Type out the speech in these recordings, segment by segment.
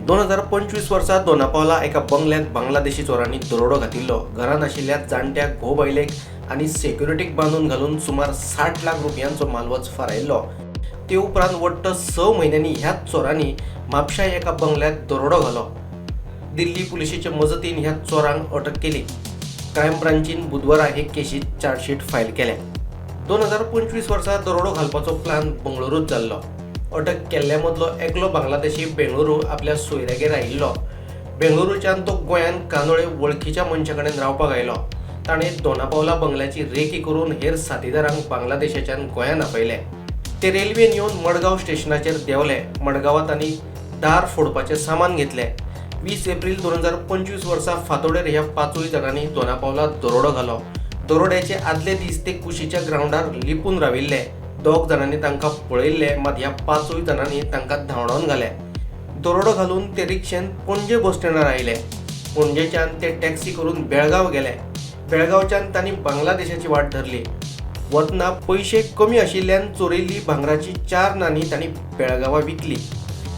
2025 वर्सा दोनापावला एका बंगल्यांत बांगलादेशी चोरांनी दरोडो घातिल्लो. घरांत आशिल्ल्या जाणट्या घोव बायलेक आनी सेक्युरिटीक बांदून घालून सुमार 60 लाख रुपयांचो मालवज फारायल्लो. ते उपरांत वट्ट 6 म्हयन्यांनी ह्याच चोरांनी म्हापशा एका बंगल्यांत दरोडो घालो. दिल्ली पुलिशेचे मजतीन ह्या चोरांक अटक केली. क्रायम ब्रांचीन बुधवारा हे केशीत चार्जशीट फायल केल्या. 2025 वर्सा दरोडो घालपाचो प्लान बंगळुरूत जाल्लो. अटक केल्ल्या मदलो एकलो बांगलादेशी बेंगळुरू आपल्या सोयऱ्यागेर आयिल्लो. बेंगळुरूच्यान तो गोंयांत कांदोळे वळखीच्या मनशा कडेन रावपाक आयलो. ताणें दोनापावला बंगल्याची रेकी करून हेर साथीदारांक बांगलादेशाच्यान गोंयांत आपयले. ते रेल्वेन येवन मडगांव स्टेशनाचेर देंवले. मडगांवां तांणी दार फोडपाचें सामान घेतलें. 20 एप्रील 2025 वर्सा फांतोडेर ह्या 5 जाणांनी दोनापावला दरोडो घालो. दरोड्याचे आदले दीस ते कुशीच्या ग्रावंडार लिपून राविल्ले. 2 जाणांनी तांकां पळयल्ले, मात ह्या 5 जाणांनी तांकां धांवडावन घाले. दरोडो घालून ते रिक्षेन पणजे बस स्टँडार आयले. पणजेच्यान ते टॅक्सी करून बेळगांव गेले. बेळगांवच्यान तांणी बांगलादेशाची वाट धरली. वतना पयशे कमी आशिल्ल्यान चोरिल्ली भांगराची 4 नाणी तांणी बेळगांवां विकली.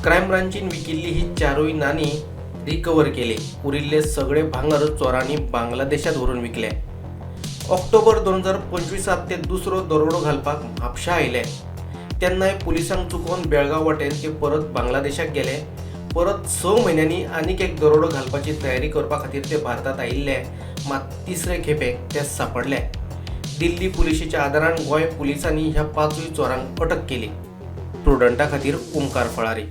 क्रायम ब्रांचीन विकिल्ली ही 4 नाणी रिकवर केली. उरिल्ले सगळे भांगर चोरांनी बांगलादेशात व्हरून विकले. ऑक्टोबर 2025 ते दुसरो दरोडो घालपाक म्हापशा आयले. तेन्नाय पुलिसांक चुकोवन बेळगांव वाटेन ते परत बांगलादेशाक गेले. परत 6 म्हयन्यांनी आनीक एक दरोडो घालपाची तयारी करपा खातीर ते भारतांत आयिल्ले, मात तिसरे खेपेक ते सांपडले. दिल्ली पुलिशेच्या आदारान गोंय पुलिसांनी ह्या 5 चोरांक अटक केली. प्रुडंटा खातीर ओमकार फळारी.